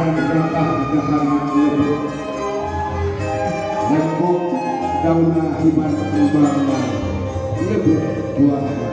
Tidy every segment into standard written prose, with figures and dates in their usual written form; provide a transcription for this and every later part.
Dahan gahana lebet lekok dauna hibar kembangna lebet buahna.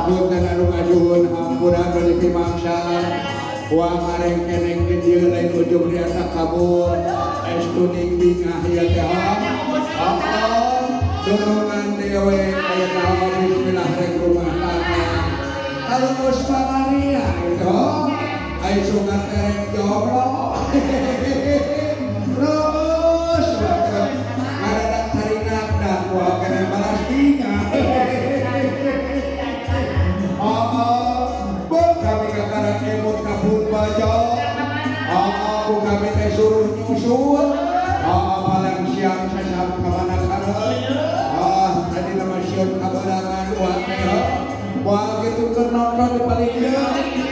Punten anu kajuhun hampura nu dipimangsa. Wa ngarengkeneng di dieu lain ujung di atas kabur. Estu ning bingah ieu teh. Oh, dorongan dewe aya teh bismillah rek rumah tangga. Kalau geus pamaria itu ai sungan tereng jomblo. Terus ngadadak carinak dan wah kena balas bingah. Oh, bu kami kakaran emut kapun bajo. Oh, bu kami teh suruh nyusul. Oh, paling siang sesam kamana kareun. Oh, tadi nama sieun kaberangan uang teh. Wah, gitu keur nonton di paling ieu.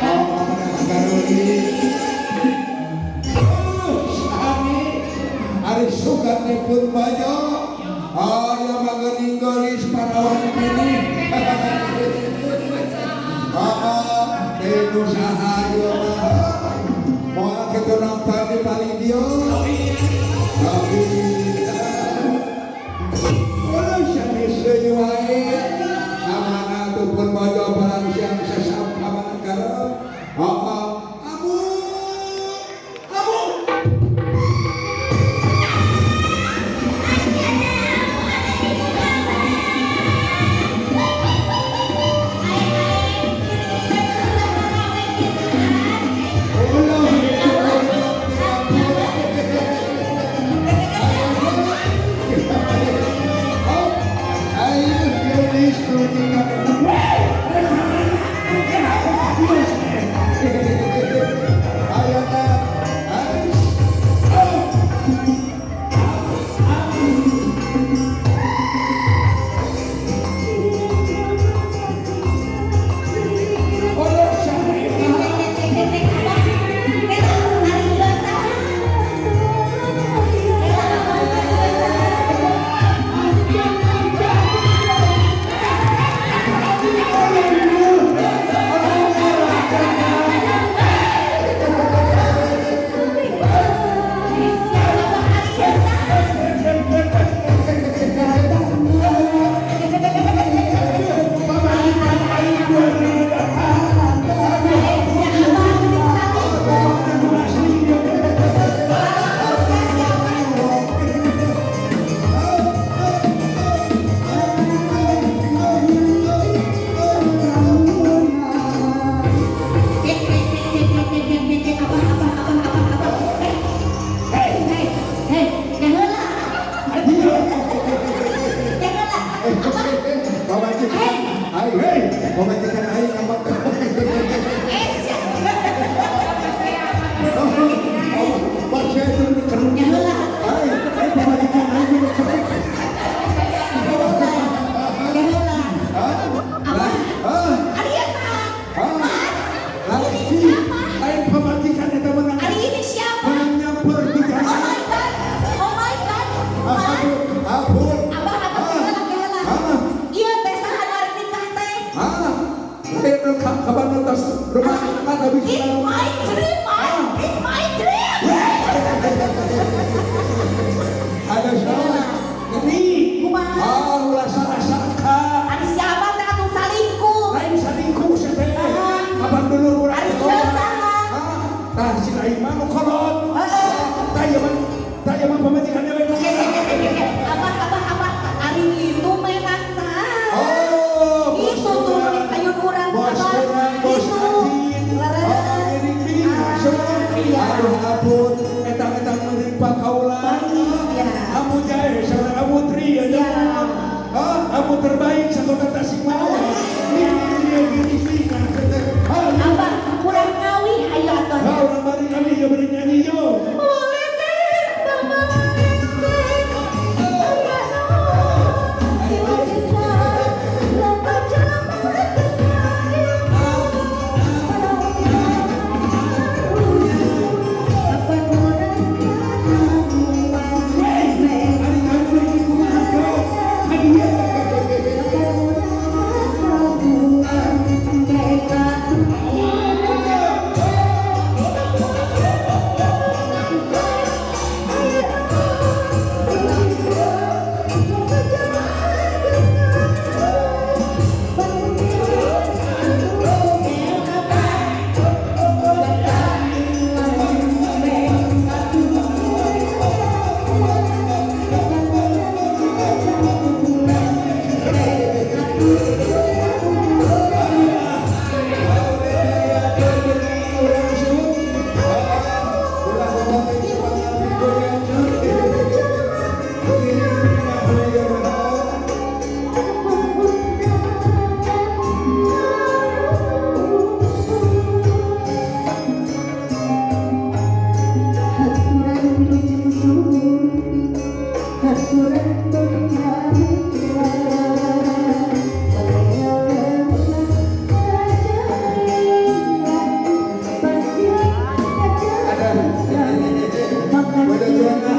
Oh, menang garuli. Oh, sami. Ari sugan teh pun bajo. Oh, ieu mah geuning geulis parawan keneh. Oh, teh nu saha ieu mah. Moal kitu nonton di paling dieu. Tapi oh, sanes deui wae. Kamana tuh pun bajo palang siang sesam kamana karep. Oh, abu. Abu. Pamajikan aing ngambek. Oh, bangsa itu keruk. Ai, ai pamajikan aing nu keruk. Ah, ah, ah. Laki, lain pamajikan eta menang. Menang nyamper di jalan. Ampun, ampun. Ah, ah. Lain nu kabar nu tos rumah tangga bisa. It's my dream, man. It's my dream. Ada siapa? Ini. Kumaha? Ah, ulah salah sangka. Ari siapa teh atuh salingkuh? Lain salingkuh sia teh. Kapan dulur urang Ari teh ieu saha? Ah, tah si lain mah nu kolot. Heeh. Tah ieu mah tah ieu mah pamajikan dewe nu Oke, oke, oke, oke. Abah, abah, abah. Ari itu menang saha? Oh, bos Itu tuh urang. ayun urang Bos abah. urang, bos Itu. Ajin. Leres. Oh, geuning bingung. Iya. Aduh ampun, etang-etang meureun pakaula. Iya. Amu jae saudara Amu Tri ya. Siap. Ah, Amu terbaik sakota Tasikmalaya. Ini dia geuning bingung. Ah, Abah, kurang ngawi hayu atuh. ah, urang bari kami ya bari nyanyi yo. Ari kami bari kumaha yo. Hadiah. Ada. Udah juara.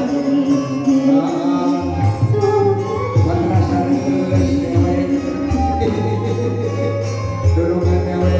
Ah, madrasah dewek. Dorongan dewek.